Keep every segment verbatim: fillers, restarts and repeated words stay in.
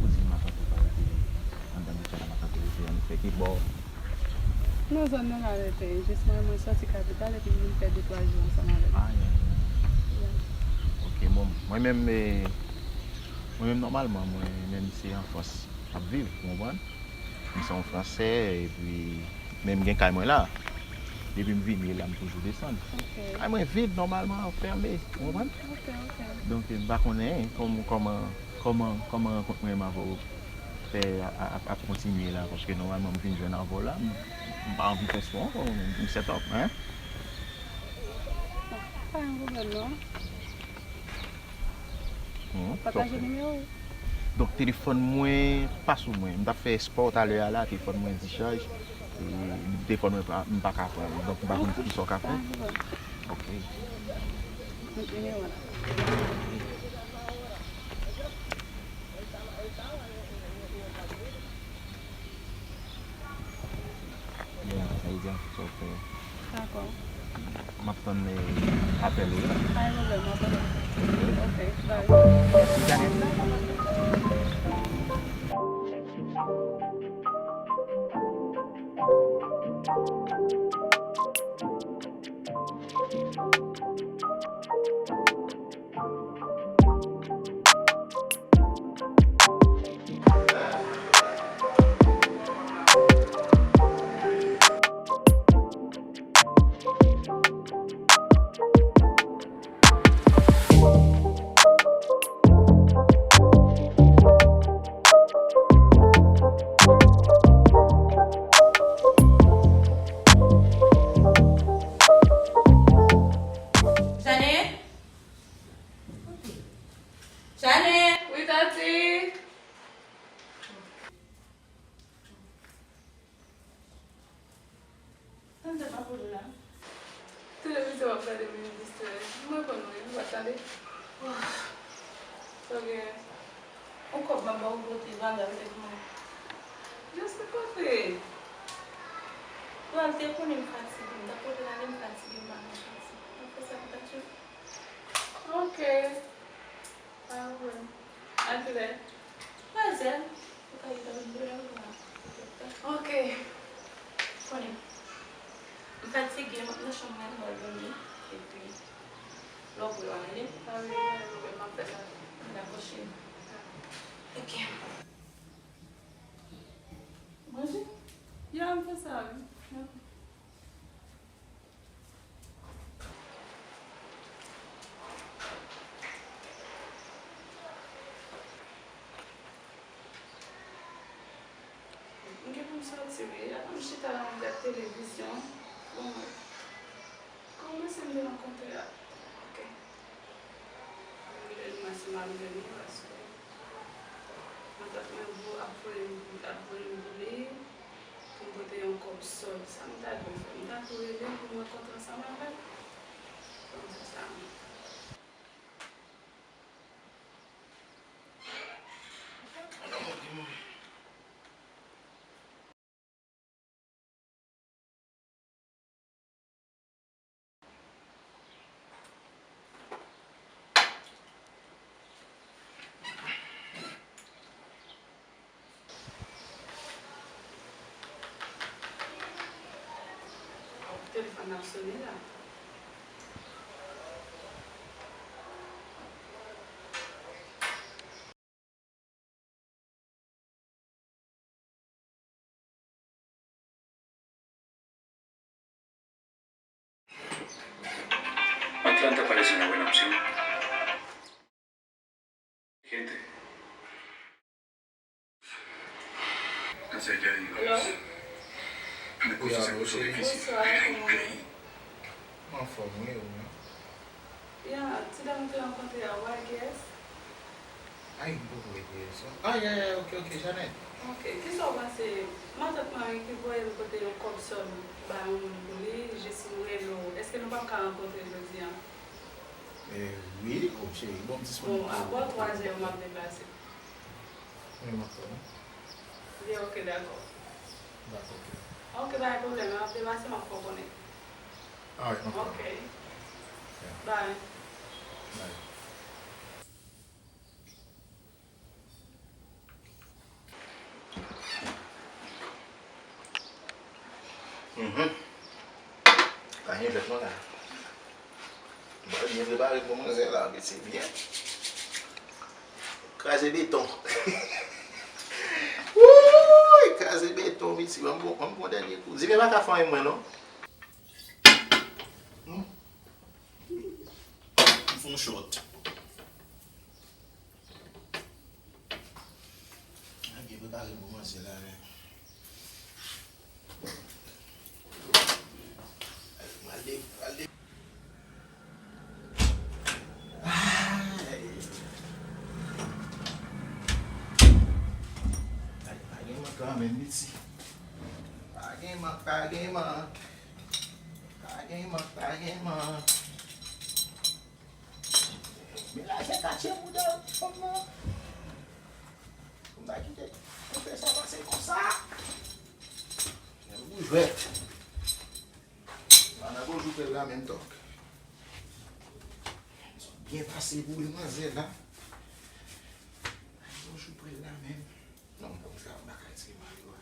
Ou di matant ou pa rete anndan boutik la, matant ou rete ann fè ki bò? Nan zòn nan la rete, jis mwen, mwen sòti kapital epi m vin fè de twa jou ansanm avè l. Ah, yeah, yeah. Yeah. Ok, bon, mwen menm, eh, mwen menm nòmalman, mwen menm se an Frans m ap viv, ou konprann? M se yon Fransè, epi men m gen kay mwen la. Depi m vini la, m toujou desann. Ok. Kay mwen vid, nòmalman, fèmen, ou konprann? Ok, ok. Donk, m pa konnen kòm-, kòman, kòman, kòman rankont mwen menm avè w fè a, a, ap, ap kontinye la, paske nòmalman m vin jwenn avè w la, m, m pa anvi fè spò ankò, m, m set up, hein? Pa gen pwoblèm, non. Bon, pataje nimewo w. Donk, telefòn mwen pa sou mwen. M t ap fè espò talè a la, telefòn mwen dichaj. E telefòn mwen pa, m pa ka pran l. Donk, m pa konn kisa w ka fè. Ok. Donk, nimewo a la. Yeah, sa vle di an fòs w ap fè. Dakò. M ap tann, eh, apèl ou, wi. Pa gen pwoblèm, m ap tann. Ok, bye. Mèsi, Janet. Janet? Janet! Wi, Tati! Tande pa pou la. Televizyon w ap gade vin distrè. M reponn ou, wi, ou pa tande. Sa w gen? On kòb m ap ba w pote, Vanda mete pou mwen. Jesi, pote. Pral te konnen m fatige, m ta pote l ale, m fatige, m pa nan chans. M ap fè sa pou Tati. Ok. Pa gen pwoblèm. A kilè? Twazè. Ou ka rive avèk doulè ankò la. Ok. Konnen. M fatige, m ap nan chanm mwen, m al dòmi. Epi, lè w prè, w a rele m. A wi, pa gen pwoblèm, m ap fè sa. Dakò, cheri. Ok. Manje? Ya, m fè sa, wi. Dakò. M gen pou m soti, wi. Atann m chita la, m gad televizyon. Bon, kòman se m te rankontre a? Ok. Mwen rele l, mwen se m al rele l, paske matant mwen ap voye m, ap voye m pou li, pou m pote yon kòb sòl. Sa m ta dwe fè? M ta tou rele l pou m rankontre ansanm avè l. Bon, se sa menm. Telefòn nan ap sone la. Atlanta parece una buena opción. Gente. Gracias ya, Dios. Las cosas se puso difícil. Bonsoir, kòman w ye? Mwen anfòm, wi, ou menm? Ya, ti dam ou te rankontre a, I guess. Ay, m poko rete yè swa. Ah, ya, ya, ok, ok, Janet. Ok, kisa w panse? Matant mwen ki voye m pote yon kòb sòl ba yon moun pou li, jis m rele w. Si nou p ap ka rankontre jodi a. Eh, wi, o cheri, bon, m disponib. Bon, a bò twazè m ap deplase. Wi, m ap tann ou. Byen, oke, dakò. Dakò, oke. Oke, pa gen pwoblèm, m ap deplase, m ap fè w konnen. Alright, no problem. Oke. Yeah. Bye. Bye. Mhm. Pa gen jwèt non la. Mwen byen prepare pou manzè la, pitit, byen. Kraze beton. Wouy, kraze beton, pitit. Ban m pran, ban m pran dènye kou. Divin pa ka fè anyen mwen non. Hmm? M fè yon shot. Mwen byen prepare pou manzè la, men. Pral de, pral de. Ay. Ay, pa gen mank la menm, piti. Pa gen mank, pa gen mank. Pa gen mank, pa gen mank. Men la se katye mouda fanm nan. Pou m ta kite koupe sa pase konsa. Nèg ou jwèt. Mana bonjou prè la menm tòk. Byen pase boule manzè la. Bonjou prè la menm. Non, m pa ka, m pa ka retire mayo a.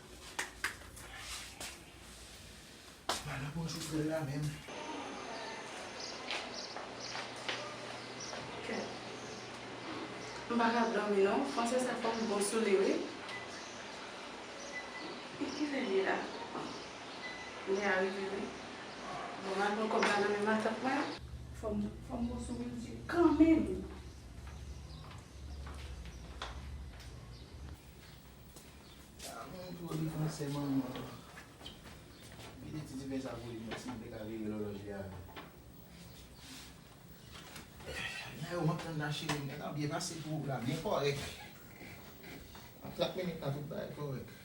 Mana bonjou frè la menm. Kèt. M pa ka dòmi non. Franse sa fò m bon sou li wi. E kilè l ye la? Lè a rive wi. Bon, m al pran kòb la nan men matant mwen. Fò m, fò m bon sou Wildy kanmenm. A, mwen tou li franse manman. Kite ti diven sa pou li, mwen si m te ka vire lòlòj li avè l. Nan yo m ap tann la cheri, m gentan byen pase pou ou la, byen kòrèk. Nan trant minit la tout bagay kòrèk.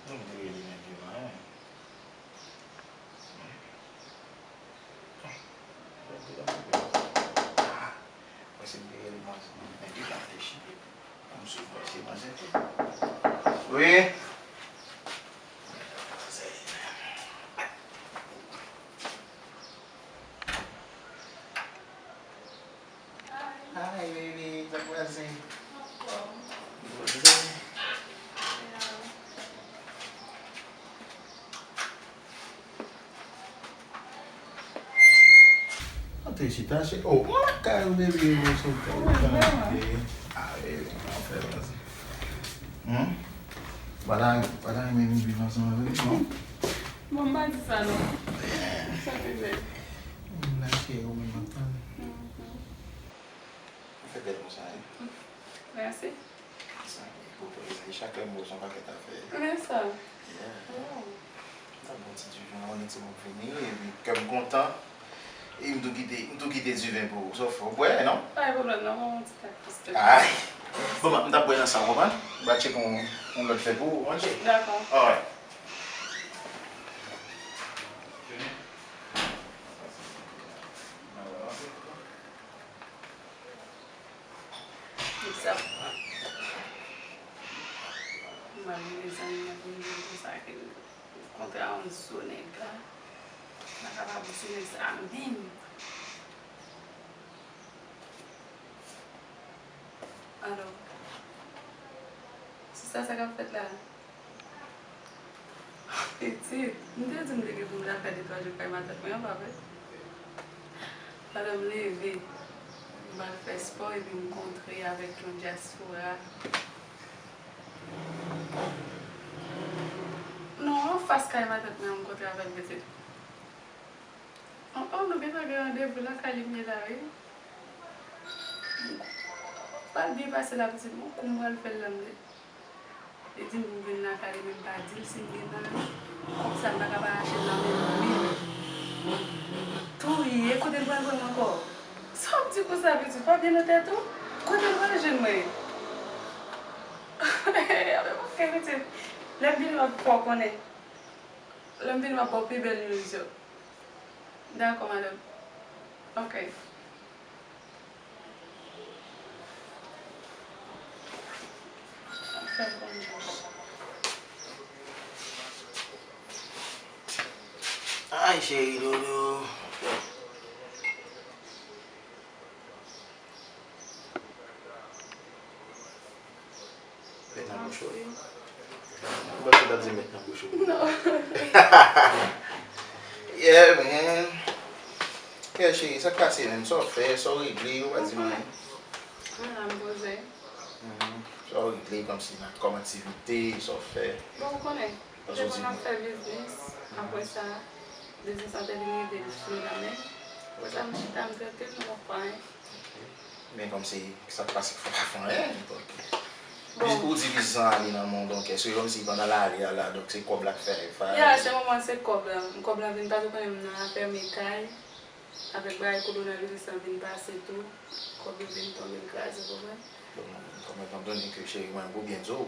Donk, diri li menm li manyen. Mwen se m te rele manzè, men li pa flechi. Kòm si w flechi manzè tou. Wi. Hi, baby. Sa k pase? Poze. Antre chita, cheri. Oh, mwen lakay ou, baby. Mwen sot kay ou, tande. Ah, baby, pa fè pase. Hmm? Ou pa ta, ou pa ta renmen vin viv ansanm avè m, non? Bon, m pa di sa, non. Sa te fè. M lage ou menm ap tann. Mhm. Ou fè bèl konsa, wi. Mèsi. Sa, pou prezan, chak lè m wè w, se yon pakèt afè. Men sa. Yeah. Oh. Sa bon, ti diven, on ti bon vini, epi kè m kontan. E m tou kite, m tou kite diven pou ou. Sa w fè, w bwè, non? Pa gen pwoblèm, non, mwen yon ti tak plis. Ay! Bon, m t ap bwè nan sa, w konprann? M va tcheke yon, yon lòt fè pou ou, ok? Dakò. Alright. Sa. M al mezanmi, m ap vin jwenn konsa ke m kontre a yon zo nèg la. M pa kapab sou nèg sa menm. Alò, sista, sa k ap fèt la? Pitit, m te di m te gen pou m ta fè de twa jou kay matant mwen an, pa vre? Pandan m leve, m al fè spò epi m kontre avèk yon dyaspora. Non, anfas kay matant mwen an m kontre avè l, pitit. Oh, oh, nou gentan gen randevou lakay li m ye la, wi. Pral byen pase la, pitit, bon, kou m pral fè l la, m li. Li di m pou m vin lakay li, men m pa di l si m gen nan li. Kòb sa, m pa ka pa rache l nan men l, wi. Touye, kote l pral pran m ankò? Sa w ap di konsa, pitit? Pa byen nan tèt ou? Kote l pral jwenn mwen? Apre, pitit, lè m vini, w ap fè w konnen. Lè m vini, m ap ba w pi bèl news yo. Dakò, madanm. Ok. Fè l konn jis. Ay, cheri doudou. Met nan bouch ou. Ou panse w t ap di met nan bouch ou? Non. Yeah, man. Yeah, cheri, sa k pase menm? Sa w fè? Sa w regle? Ou pa di m anyen. Mwen la, m poze. Mhm. Sa w regle kòmsi nan, kòm aktivite, sa w fè? Bon, ou konnen, depi n ap fè biznis, apre sa, biznis lan te vin rive sou men. Apre sa, m chita, m trankil, m pa fè anyen. Ok. Men kòmsi sa k pase fò pa fè anyen, donk. Bon. Ou di biznis lan ale nan men w, donk, èske kòmsi pandan l ale a la, donk, se kòb la k fè fè? Ya, se moman, se kòb la. Kòb la vin, paske ou konnen m nan afè men kay. Avèk bagay kowonaviris lan vin pase tou, kòb yo vin tonbe kraze, ou konprann? Bon, kòm etan done ke cheri mwen, pou byen di w,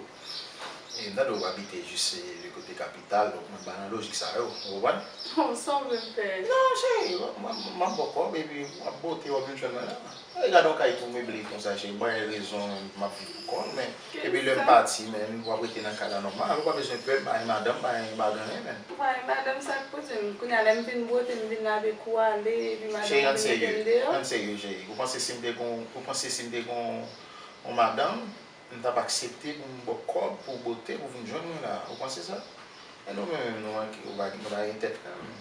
e m tande w abite jis, e, de kote kapital, donk mwen pa nan lojik sa yo, ou konprann? Oh, sa w vle m fè? Non, cheri, m, m, m ap ba w kòb, epi w ap bote, w ap vin jwenn mwen la. E gade yon kay tou meble konsa, cheri, mwen rezon m ap viv pou kò m, men epi lè m pati, men w ap rete nan kay la nòmal, ou pa bezwen pè, pa gen madanm, pa gen, pa gen anyen, men. Ou pa gen madanm, sa k pou di m? Kounye a, lè m vin bwote, m vin lave kou ale, epi madanm vin mete m deyò? Cheri, ann serye, ann serye, cheri. Ou panse si m te gon, ou panse si m te gon yon madanm, m t ap aksepte pou m ba w kòb, pou w bwote, pou w vin jwenn mwen la? Ou panse sa? E nou menm, nou manke, nou pa, nou pa gen tèt kanmenm.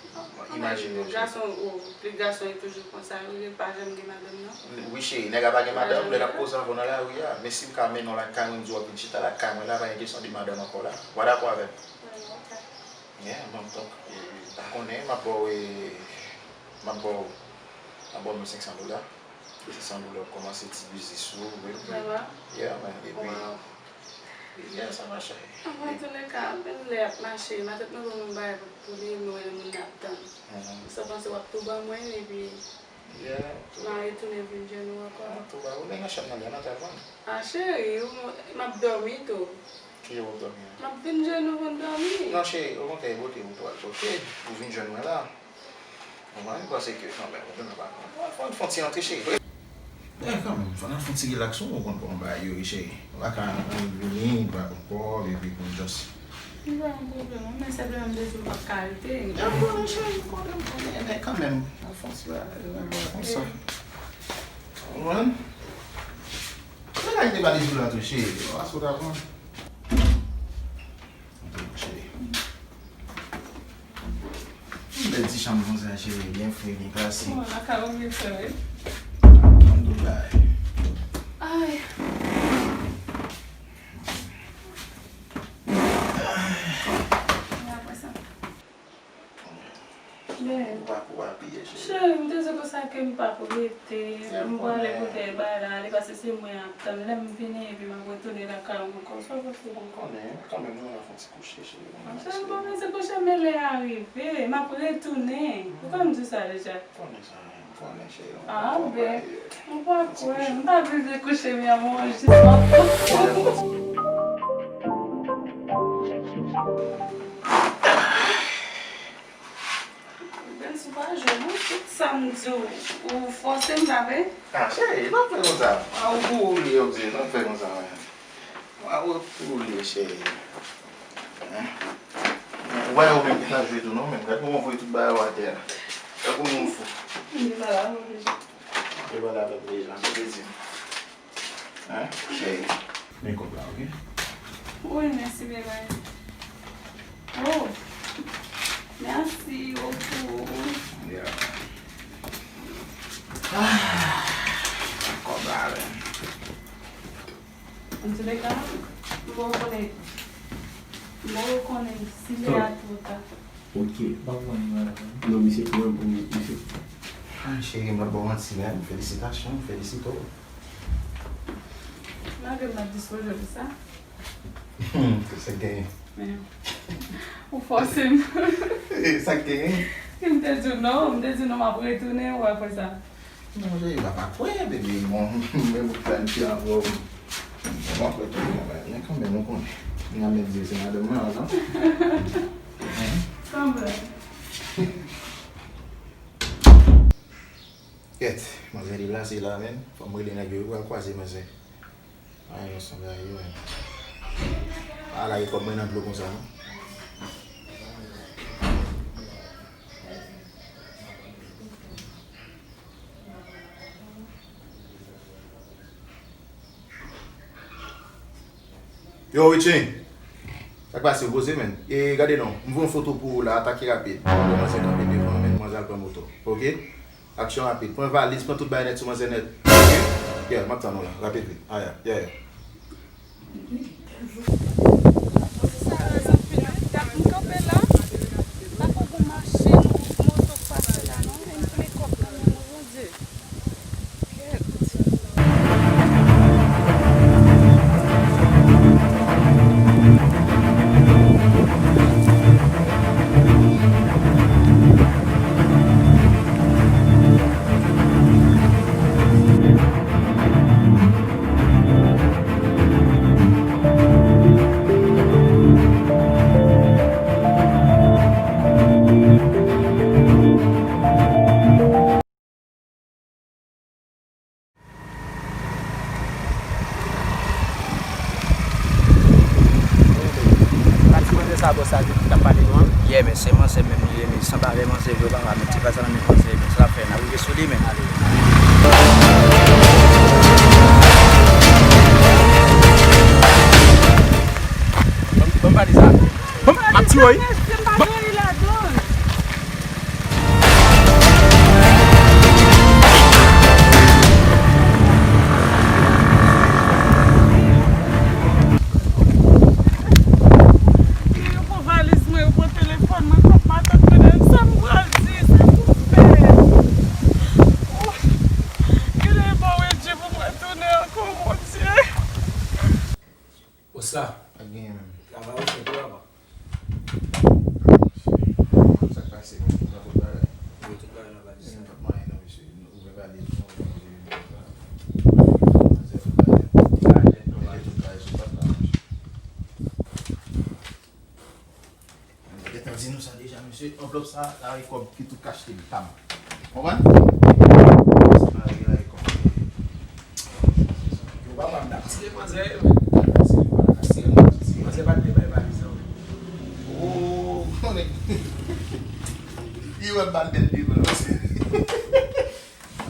Imajine w, cheri. Gason, oh, plis gason yo toujou konsa, yo, yo pa janm gen madanm, non. Wi, cheri, nèg la pa gen madanm, lè l ap poze avè w nan lari a. Men si m ka mennen w lakay mwen, m di w ap vin chita lakay mwen la, pa gen kesyon de madanm ankò la. Ou pa dakò avè m? Yeah, bon, donk, e, pa konnen, m ap ba w, e, m ap ba w, m ap ba w mil senk san dola. Senk san dola, w kòmanse ti biznis ou, epi, yeah, man, epi, yeah, sa mache. Anfantouka, menm lè y ap mache, matant mwen ban mwen bagay pou li, mwen wè moun ap tann. Sa panse w ap tou ban mwen, epi m a retounen vin jwenn ou ankò. Tou ba ou, men nan chanm nan, li an antre al vann. Ah, cheri, m ap dòmi tou. Ki lè w ap dòmi a? M ap vin jwenn ou pou n dòmi. Non, cheri, okontrè, e bote ou tou al bote, ou vin jwenn mwen la. Ou konprann? M panse ke kanmenm, ou konn pa konn. Fò n fè yon ti rantre, cheri. Men kanmenm, fò n al fè yon ti rilaks, ou konn kòman bagay yo ye, cheri. Ou pa ka annik vini, ou pa konn kòb, epi pou n just. M pa gen pwoblèm, non, men senpleman m te di m p ap ka rete. M konnen, cheri, m konnen, m konnen, men kanmenm, al fè yon ti bagay, bagay konsa. Ou konprann? Se bagay ki te pale sou la tou, cheri. Ou pa sot avan. Antre, cheri. Yon bèl ti chanm konsa, cheri, byen fre, byen klase. Bon, lakay ou byen fre, wi. Alhamdoulilahi. Ay. Ay. Ou pa pou apiye, cheri. Cheri, m te di konsa ke m p ap rete, m prale kote bagay la ale, paske se mwen y ap tann. Lè m vini, epi m ap retounen lakay ou ankò. Sa w panse? M konnen, kanmenm, nou al fè yon ti kouche, cheri. Cheri, m pa bezwen kouche, men lè a rive, m ap retounen. Ou konn m di w sa deja. Konnen sa, m konnen, cheri. Ah, ben, ou pa kwè. M pa bezwen kouche, mi amor, jis m ap Ben, si w pa jwe, non, tout sa m di w, ou fòse m, pa vre? Ah, cheri, pa fè konsa. Ah, ou pou ou li, yo di, pa fè konsa, men. Wa, ou pou ou li, cheri. Hein? Ou wè yo menm ki nan jwe tou, non, menm. Gad kòman w voye tout bagay yo atè a. Gad kòman w fou. M te pale avè w deja. M te pale avè w deja, m te di. Hein? Cheri. Men kòb la, ok? Wi, mèsi, bebe. Oh, mèsi bokou. Yeah. Ah, kòb la, men. Antouleka, m poko konnen, m poko konnen si lè a twò ta. Ok, pa pran nan. Non, misye pran pou misye. Ah, cheri, m ap ba w manti menm. Felisitasyon, m felisite w. Malgre m ap dispoze pou sa. Sa k genyen? Men, ou fòse m. Sa k genyen? M te di w non, m te di w non, m ap retounen, ou apre sa. Non, cheri, m pa kwè, bebe, bon, men m planifye avè w. Bon, m ap retounen, men kanmenm, ou konnen. M ap mèt di w se madanm mwen, non? Hein? Kanmenm. Kèt, manzè deplase la, menn. Fò m rele nèg yo, yo pral kwaze manzè. Ay, yo sanble a yo, menn. A, lage kòb mwen nan dlo konsa, non. Yo, Richie. Sa k pase, ou poze, menn? E, gade non, m voye yon foto pou ou la, atake rapid. Manzè kanpe devan, menn, manzè al pran moto. Oke? Aksyon rapid. Pran valiz, pran tout bagay nèt sou manzè nèt. Oke? Yeah, m ap tann ou la. Rapid vit. Aya, yeah, yeah. Sa rèz anpil wi. Gad m kanpe la. Pako gon machin, moto k pase la non. Men m plen kòb nan men mwen, Bondye. Kèt. Pati manzè sa bòs la te t ap pale nou an? Yeah, men se manzè menm li ye, men sanble avè manzè vre, papa, men ti pase nan men manzè, men sa fè n ap rive sou li, men. Ban m, ban m valiz la. Ban m, m ap tiye w, wi. Ban m. Yo pran valiz mwen, yo pran telefòn mwen, kòb matant mwen, sa m pral di, sa pou fè. Oh, genlè yo pa wè Dye pou mwen tounen ankò, Bondye. Bòs la. Pa t genyen menm. Travay ou fè tou, papa. Sa k pase, menm? Ou pran tout bagay? Wi, tout bagay nan valiz sa. Menm pa t manyen non, mesye. Ouvè valiz, non, ouvè valiz, ouvè valiz. Manzè, tout bagay. Mete tout bagay sou tab la, mesye. Mwen gentan di nou sa deja, mesye. Anvlòp sa, la e kòb ki tou kach li, pa m. Konprann? Sa pa gen la e kòb. Yo pa ban m dap tire manzè yo. Manzè pa t vle bay valiz la, wi. Oh, konnen. Li wè m pa t bèl devan, mesye.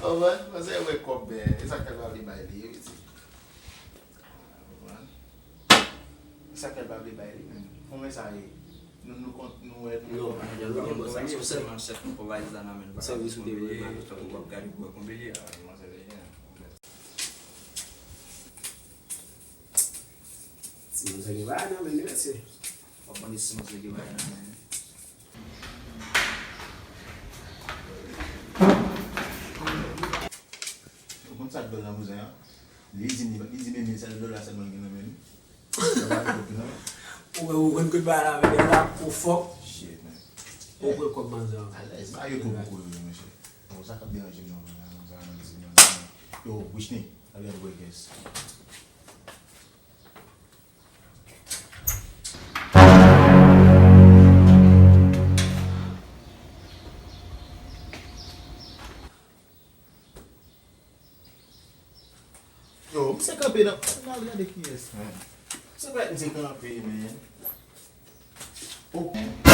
Konprann? Manzè wè kòb, men, e sa k fè l pa vle bay li, wi, ti. Konprann? Sa fè l pa vle bay li menm. Konbyen sa ye? Nou, nou kont, nou wè, nou... Non, nou gen dwa sa, se sèlman chèf nou pran valiz la nan men l. Sèvis ou te vle bay. Tankou w ap gade pou wè konbyen li ye. Ah, manzè deja. Ti manzè gen bagay nan men li, mesye. W ap mande si manzè gen bagay nan men li. Ou konn sa k dwòl nan bouzen an? Li di, li di men mil sèl dola sèlman l gen nan men li. Sa pa vle kopi non. Ou wè, ou konn kout bagay la avèk la pou fòk. Shit, man. Ou pran kòb manzè an. Alèz, pa yo tou pou kouri, mesye. Bon, sa k ap deranje m nan, nan, nan, nan, nan, nan. Yo, Wishny, ale voye kès. Yo, misye kanpe nan, n al gade kiyès, man. Se pa misye kanpe, man. Oh.